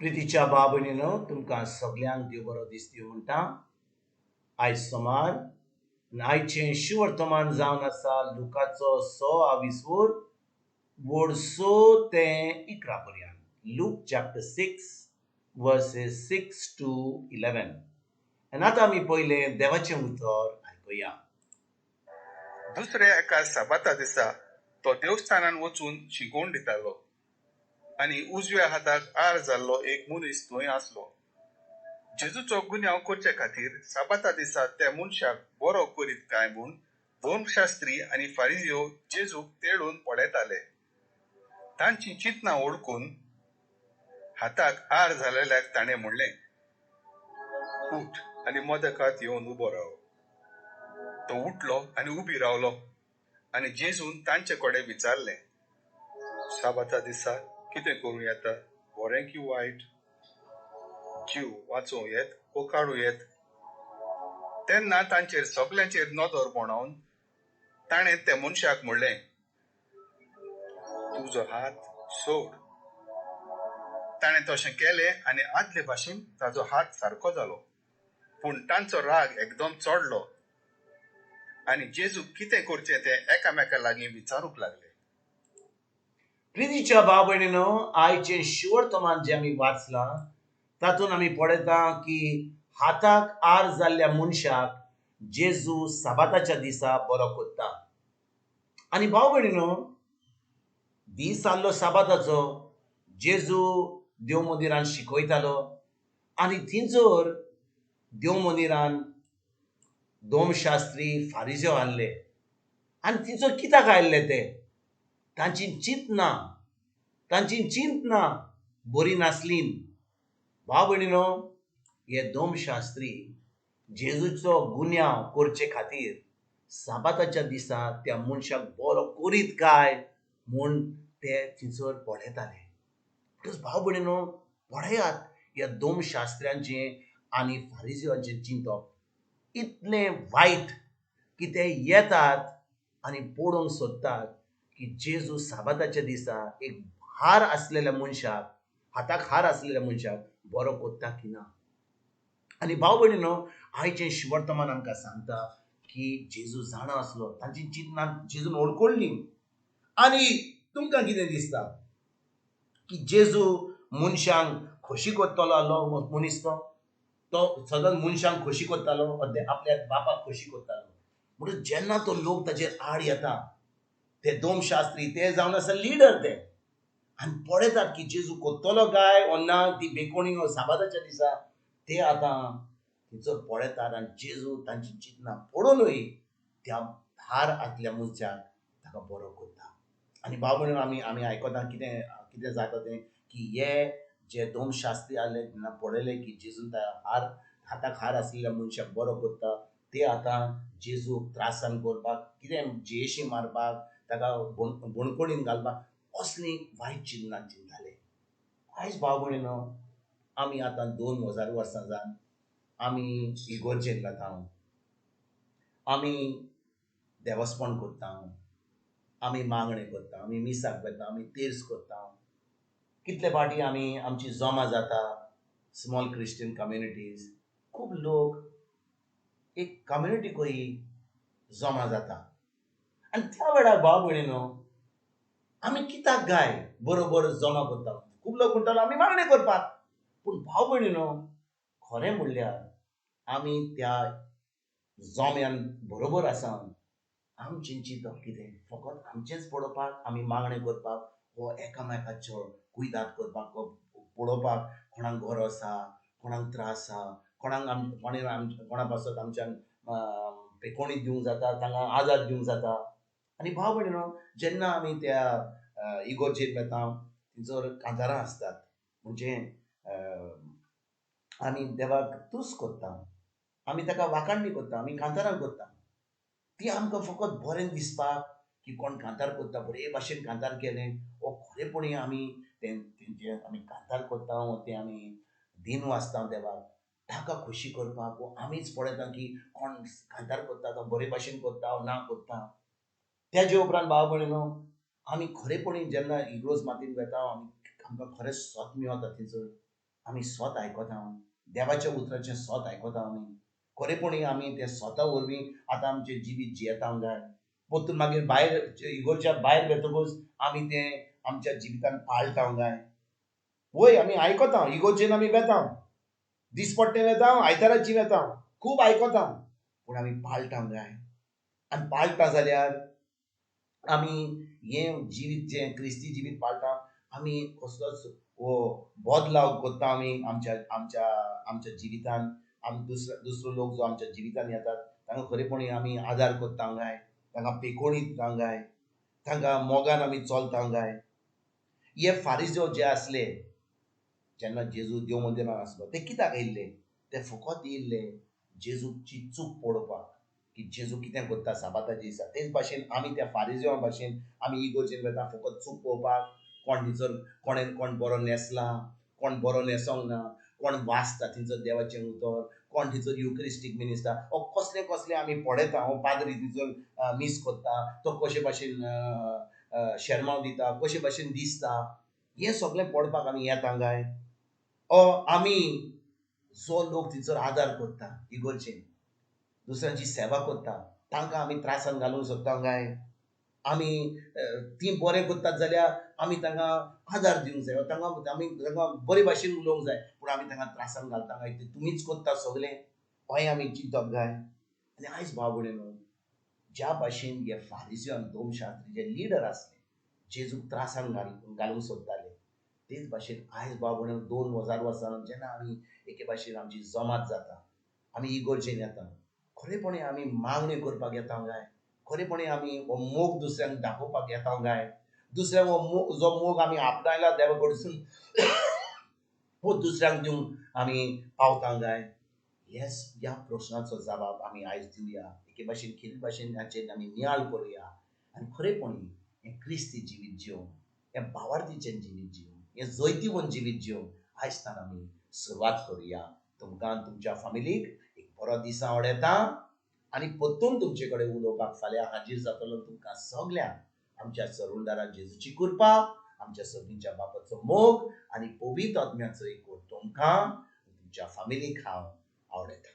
प्रितीच्या भाव भयणीनो, तुमकां सगल्यांक देव बरो दीस दिवं म्हणटा. आयज सोमार आनी आयचें शुवर्तमान जावन आसा लुकाचो 6 विसवूर वोड 6 ते 11 पर्यंत. Luke chapter 6 verses 6 to 11. आनी आतां आमी पयलें देवाचें उतर आयकुया. दुसऱ्या एका साबाता दिसा तो देवस्थानान वचून शिकोवन दितालो आनी उजव्या हाताक आर जाल्लो एक मनीस थंय आसलो. जेजूचो गुन्यांव करचे खातीर साबाता दिसा त्या मनशाक बरो करीत काय म्हूण धर्मशास्त्री आनी फारिजियो जेजूक तेळून पळयताले. तांची चिंतनां ओळखून हाताक आर जाल्ल्याक ताणें म्हणलें, उठ आनी मदकात येवन उबो राव. तो उठलो आनी उबी रावलो आनी जेजून तांचे कडेन विचारलें, साबाता दिसा कितें करूं येता, बरें की वायट? जीव वाचोवं येत वो काडूं येत? तेन्ना तांचेर सगल्यांचेर नदर भोंवडावन ताणें त्या मनशाक म्हणलें, तुजो हात सोड. ताणें तशें केलें आनी आदले भाशेन ताजो हात सारको जालो. पूण तांचो राग एकदम चडलो आनी जेजूक कितें करचें तें एकामेका लागीं विचारूंक लागले. प्रितीच्या भाव भयणीनो, आयचें शुवर्तमान जें आमी वाचलां तातूंत आमी पळयता की हाताक आर जाल्ल्या मनशाक जेजू साबाताच्या दिसा बरो करता. आनी भाव भयणीनो, दीस आसलो साबाताचो, जेजू देव मंदिरान शिकयतालो आनी थंयसर देव मंदिरान धर्मशास्त्री फारिजो आसले. आनी थंयसर कित्याक आयिल्ले ते? तांची चिंतना बरी नासली. भाव भयणीनो, हे धर्मशास्त्री जेजूचो गुन्यांव करचे खातीर साबाताच्या दिसा त्या मनशाक बरो करीत काय म्हूण ते थंयसर पळयताले. म्हणटकच भाव भयणीनो, पळयात ह्या धर्मशास्त्र्यांचें आनी फारिजियांचें चिंतप इतलें वायट की ते येतात आनी पळोवंक सोदतात की जेजू साबाताच्या दिसा एक हार आसलेल्या मनशाक, हाताक हार आसलेल्या मनशाक बरो करता की ना. आनी भाव भयणीनो, आयचें शुवर्तमान आमकां सांगता की जेजू जाणा आसलो, तांची चिंतनां जेजून ओळखली. आनी तुमकां कितें दिसता की जेजू मनशांक खोशी करतलो आसलो? मनीस तो सदांच मनशांक खोशी करतालो, आपल्या बापाक खोशी करतालो. म्हणून जेन्ना तो लोक ताचेर आड येता, ते धर्मशास्त्री ते जावन आसा लिडर ते, आनी पळयतात की जेजू करतलो काय ओ ना ती बेकोणी साबाताच्या दिसा, ते आतां थंयसर पळयतात आनी जेजू तांची चिंतनां पळोवनूय त्या हार आसल्या मनशाक ताका बरो करता. आनी भाव भयणीनो, आमी आयकता कितें कितें जाता तें की हे जे धर्मशास्त्री आसले तेन्ना पळयलें की जेजून त्या हार हाताक हार आसलेल्या मनशाक बरो करता, ते आतां जेजूक त्रासान करपाक, कितें जेशी मारपाक, ताका बणकोणीन घालपाक असलीं वायट चिंतनां चिंताले. आयज भाव भयणीनो, आमी आतां 2000 वर्सां जावन आमी इगोर्जेक वता, आमी देवस्पण करता, आमी मागणें करता, आमी मिसाक वता, आमी तेर्स करता. कितले फावटी आमी आमची जमा जाता, स्मॉल क्रिश्चन कम्युनिटीज, खूब लोक एक कम्युनिटी कही जमा जाता. आनी त्या वेळार भाव भयणीनो, आमी कित्याक गाय बरोबर जमा करता? खूब लोक म्हणटालो आमी मागणें करपाक, पूण भाव भयणीनो, खरें म्हणल्यार आमी त्या जम्यान बरोबर आसा. आमचें चिंतप कितें? फकत आमचेंच पळोवपाक, आमी मागणें करपाक, हो एकामेकाचो कुयदाद करपाक, पळोवपाक कोणाक गरज आसा, कोणाक त्रास आसा, कोणाक कोणा पासत आमच्यान पेकोणी दिवंक जाता, तांकां आदार दिवंक जाता. आनी भाव भयणीनो, जेन्ना आमी त्या इगोर्जेक वता, थंयसर कांतारां आसतात, म्हणजे आमी देवाक तुस करता, आमी ताका वाखाणणी करता, आमी कांतारां करता. ती आमकां फकत बरें दिसपाक की कोण कांतार करता, बरे भाशेन कांतार केलें, वो खरेपणी आमी तेंचे आमी कांतार करता, वो तें आमी दिन वाचता देवाक, ताका खोशी करपाक, वो आमीच पळयता की कोण कांतार करता तो बरे भाशेन करता वो ना करता. तेजे उपरांत भाव भयणीनो, आमी खरेपणी जेन्ना इगर्ज मातीन वता, आमी आमकां खरेंच सत मेळता थंयसर. आमी स्वत आयकता, देवाच्या उतराचें स्वत आयकता आमी. खरेपणी आमी तें स्वता वरवीं आतां आमचें जिवीत जियेता काय? परतून मागीर भायर इगोर्जा भायर वतकूच आमी तें आमच्या जिवितान पाळटा काय? वय आमी आयकता, इगोर्जेन आमी वेता, दिसपट्टे वेता, आयताराची वेता, खूब आयकता, पूण आमी पाळटा काय? आनी पाळटा जाल्यार आमी हें जिवीत जें क्रिस्ती जिवीत पाळटा, आमी कसलोच हो बदलाव करता आमी आमच्या आमच्या आमच्या जिवितान? आमी दुसरो लोक जो आमच्या जिवितान येतात तांकां खरेपणी आमी आदार करता काय? तांकां पेकोणी दिता काय? तांकां मोगान आमी चलता काय? हे फारिजो जे आसले जेन्ना जेजू देव मंदिरान आसलो, ते कित्याक येयल्ले? ते फकत येयल्ले जेजूची चूक पळोवपाक की जेजू कितें करता साबाताच्या दिसा. तेच भाशेन आमी त्या फारिजो भाशेन आमी इगोर्जेन वता फकत चूक पळोवपाक. कोण थंयसर कोणें कोण बरो न्हेसला, कोण बरो न्हेसोंक ना, कोण वाचता थंयसर देवाचें उतर, कोण थंयसर युक्रिस्टीक मिनिस्टर, ओ कसलें कसलें आमी पळयता. हो पाद्री थंयसर मीस करता, तो कशे भाशेन शेरमांव दिता, कशे भाशेन दिसता, हें सगळें पळोवपाक आमी येता काय? ओ आमी जो लोक थंयसर आदार करता इगोर्जेन, दुसऱ्यांची सेवा करता, तांकां आमी त्रासान घालूंक सोदता काय? आमी तीं बरें करतात जाल्यार आमी तांकां आदार दिवंक जाय, तांकां आमी तांकां बरे भाशेन उलोवंक जाय, पूण आमी तांकां त्रासान घालता काय? तें तुमीच करता सगळें, अहें आमी चिंतप काय? आनी आयज भाव भयणीनो, ज्या भाशेन हे फारिजो आनी दोमशास्त्री जे लिडर आसले जेजूक त्रासान घालूंक सोदताले, तेच भाशेन आयज भाव भयणीनो 2000 वर्सां जेन्ना आमी एके भाशेन आमची जमात जाता, आमी इगोर्जेन येता, खरेपणी आमी मागण्यो करपाक येता काय? खरेपणी आमी हो मोग दुसऱ्यांक दाखोवपाक येता काय? दुसऱ्यांक हो मोग, जो मोग आमी आपणायला देवा कडसून, हो दुसऱ्यांक दिवंक आमी पावता काय? येस, ह्या प्रश्नाचो जबाब आमी आयज दिवया. एके भाशेन खेरीत भाशेन हाचेर आमी नियाळ करुया आनी खरेपणी हें क्रिस्ती जिवीत जिवन, हें भावार्थीचें जिवीत जिवन, हें जैतिवंत जिवीत जिवन आयज तान आमी सुरवात करुया. तुमकां तुमच्या फामिलीक एक बरो दीस आवडटा आनी परतून तुमचे कडेन उलोवपाक फाल्यां हाजीर जातलो. तुमकां सगल्यांक आमच्या सरुंदारा जेजूची कृपा, आमच्या सगळींच्या बापाचो मोग आनी पवित्र आत्म्याचो एकवट तुमकां तुमच्या फामिलीक हांव आवडटा.